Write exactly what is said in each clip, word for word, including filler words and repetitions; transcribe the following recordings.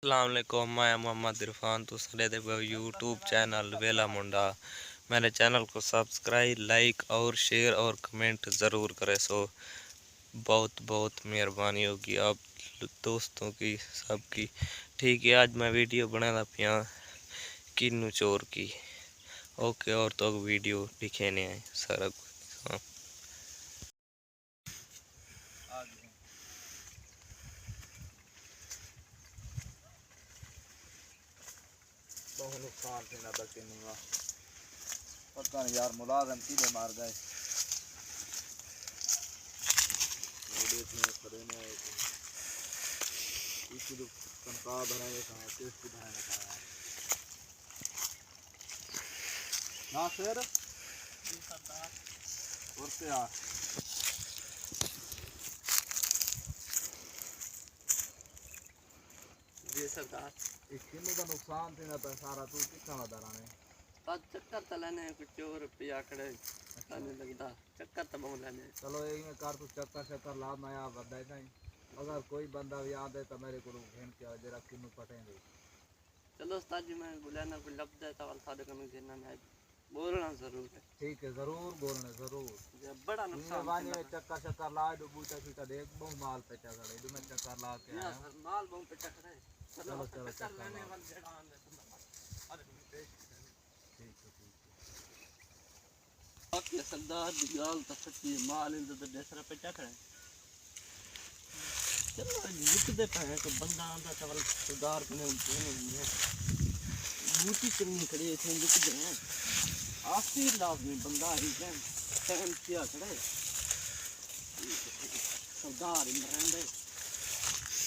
السلام علیکم، میں محمد عرفان، تساں ݙیہدے پئے ہو یوٹیوب چینل ویلا منڈا۔ میرے چینل کو سبسکرائب، لائک اور شیئر اور کمنٹ ضرور کرے سو۔ بہت بہت مہربانی ہوگی آپ دوستوں کی، سب کی۔ ٹھیک ہے، اڄ میں ویڈیو بݨیندا پیاں کنوں چور کی۔ اوکے، اور تہاکوں ویڈیو ݙکھیندے ہیں سارا کجھ۔ ٻہوں نقصان تھیندا پیا کنوں دا۔ پتہ نہیں یار، ملازم کیݙے مار ڳئے۔ وݙے تھے کھڑے نے آئے تھے۔ اسی جو تنخواہ بھرائے ساں، قسط بھرائے ساں۔ ناصر۔ جی سردار۔ اور کیا؟ جی سردار۔ اے کنوں دا نقصان تھیندا پیا سارا، توں کتھاں ودا رہنے؟ بس چکر تاں لینے، کوئی چور پیا کھڑے، اچھا۔ پتہ نہیں لڳدا، چکر تاں ٻہوں لینے۔ چلو، ایویں کر، توں چکر شکر لا، میں آپ ودا ہی سائیں۔ اگر کوئی بندہ وی آندے تاں میرے کولوں گھن کے آ، جیڑھا کنوں پٹیندے۔ چلو استاد جی، میں ڳولینداں، کوئی لبھدے تاں ول ساݙے کنوں گھن آندے۔ ڳولݨا ضرور ہے۔ ٹھیک ہے، ضرور ڳولݨے، ضرور۔ جی، بڑا نقصان ونڄ تھیندا پئے۔ چکر شکر لا، ایݙو ٻوٹا شوٹا ݙیکھ، ٻہوں مال پچا کھڑے، ایݙو میں چکر لا کے جی آیا۔ سر، مال ٻہوں پچا کھڑے۔ چلو، چلو، چلو، چکر چکر لینے لا۔ ول جیڑھا آندے بندہ بس۔ ٹھیک ہے، ٹھیک ہے۔ باقی سردار دی ڳالھ تاں سچی ہے، مال ایندے تے ݙیسرا پچا کھڑے۔ چلو، لکدے پئے ہیں، کوئی بندہ آندا تاں ول سردار کنے بوٹی چنگی کھڑی ہے، اتھے لکدے ہیں۔ آخری لازمی بندہ ہی کہیں ٹائم کیا کھڑے۔ سردار ہی مرندے۔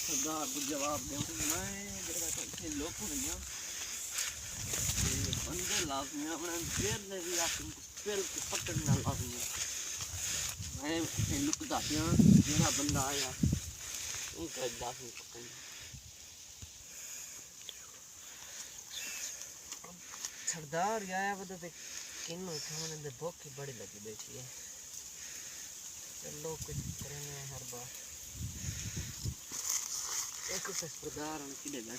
سردار کوں جواب ݙیوݨ، میں جیڑھا کہ اتھے لک ونڄاں، تے بندے لازمی آوݨے، جیڑھے وی آکھن، پل کوں پکڑݨا لازمی۔ میں اتھے لکدا پیاں، جیڑھا بندہ آیا، اونکوں لازمی پکڑݨا۔ سردار آیا ودا تے کنوں کھاوݨ دی بھوک ہی بڑی لڳی ٻیٹھی ہے۔ چلو کجھ کریں ہر بار۔ ایک سردار ہن کݙے ڳئے؟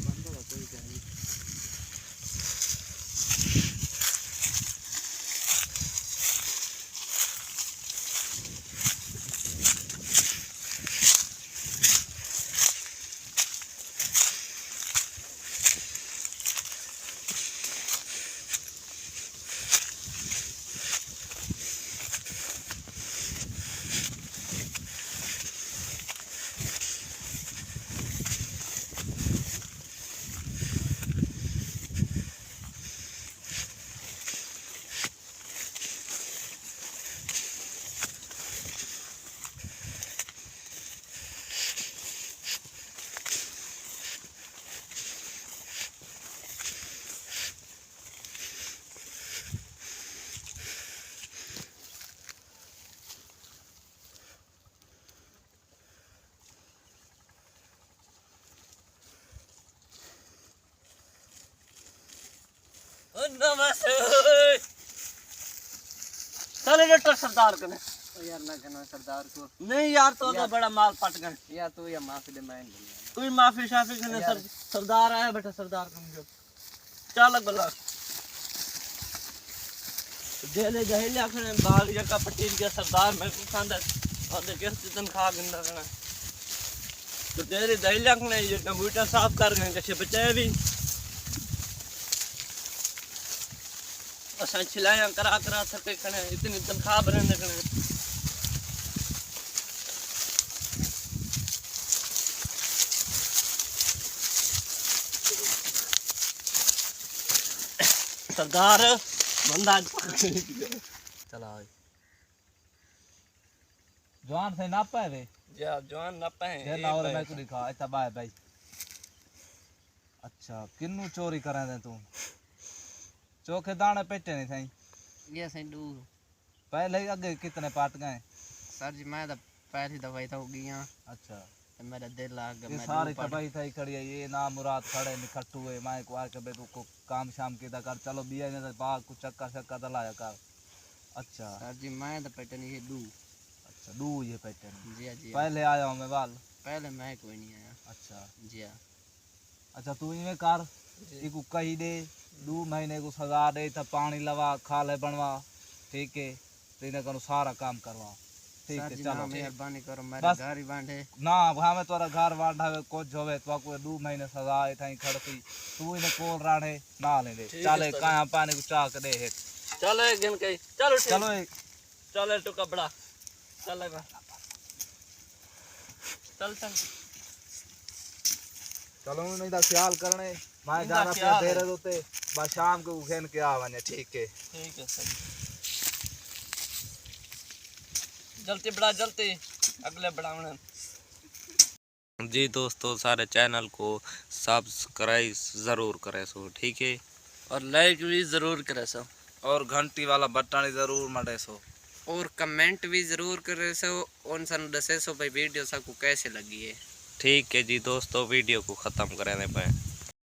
بندہ دا کوئی کائنی۔ چلے ڈاکٹر سردار کنے۔ او یار، نہ کنا سردار کو۔ نہیں یار، تو یار۔ بڑا مال پٹ گئے۔ یار، تو یا معافی دے، میں نہیں دنیا۔ کوئی معافی شافی کنے یار۔ سر-، سردار آیا بیٹھا، سردار کنے جو۔ چل بلا۔ جیلے جہیلے آکھنے باغ یکا پٹی گیا سردار، میں کو کھاندا، اور دے کس دی تنخواہ گندا کنا۔ تو تیرے جہیلے آکھنے یہ ٹمبوٹا صاف کر گئے، کچھے بچائے بھی۔ اساں چھلایاں کرا کرا تھکے کھڑے ہیں، اتنی تنخواہ بھرن کھڑے ہیں۔ سردار بندہ چلا آئی۔ جوان سے ناپا ہے وے؟ جی ہاں، جوان ناپا ہے، جی اے لاہور پائے میں کو سن۔ دکھا، اے تباہ ہے بھائی۔ اچھا، کنوں چوری کریں دے توں؟ چوکھے دانے پیٹے نہیں سائیں؟ یہ سائیں ڈو۔ پہلے ہی اگے کتنے پاٹ گئے؟ سر جی، میں تو پہلی دفعہ ہی تو گیا۔ اچھا۔ تے میرا دل آ گیا، یہ میں ساری ڈو پاٹ تباہی تھائی کھڑی ہے، یہ نامراد کھڑے نکھٹو ہے، میں کو آ کے بے تو کو کام شام کیتا کر، چلو بیا نے باغ کو چکر شکر تے لایا کر۔ اچھا۔ سر جی، میں تو پیٹے نہیں، یہ ڈو۔ اچھا، بیٹھے نے۔ جی ہاں، جی ہاں۔ پہلے آیا ہوں میں ول۔ پہلے میں کوئی نہیں آیا۔ اچھا۔ جی ہاں۔ اچھا، توں ایویں کر، جی۔ ایکوں کہی ݙے، ݙو مہینے کوں سزا ݙے، اتھاں پاݨی لوا، کھالے بݨوا، ٹھیک ہے؟ تے انہاں کنوں سارا کم کروا۔ ٹھیک سر ہے، جی، چلو۔ نا مہربانی کرو، میرا بس۔ گھر ہی بانڈے۔ نہ، بھاویں تہاݙا گھر وانڈا ہووے، کجھ ہووے، تہاکوں ݙو مہینے سزا اتھاں ہی کھڑسی۔ توں انہیں کول رہݨے، نال ایندے۔ ٹھیک چل ہے اے سر۔ کایاں پانی کوں چا کے ݙے ہک۔ چل اے گھن کے۔ چلو ٹھیک۔ چلو اے۔ چل اے ٹکا بڑا۔ چل اے میں۔ چل چل۔ چلو انہیں دا خیال کرݨے۔ میں انہیں دا جانا پیا خیال ہے۔ ڈیرے دے اتے، بس شام کوں گھن کے آ ونڄے، ٹھیک ہے؟ ٹھیک ہے سر۔ جلدی بڑا، جلدی۔ اڳلے بڑاوݨے۔ جی دوستو، سارے چینل کو سبسکرائب ضرور کرے سو، ٹھیک ہے؟ اور لائک بھی ضرور کرے سو۔ اور گھنٹی والا بٹن ضرور مݙے سو۔ اور کمنٹ بھی ضرور کرے سو۔ ان سانوں ݙسے سو بھئی ویڈیو ساکوں کیسے لڳی ہے۔ ٹھیک ہے جی دوستو، ویڈیو کو ختم کریں دے پئے۔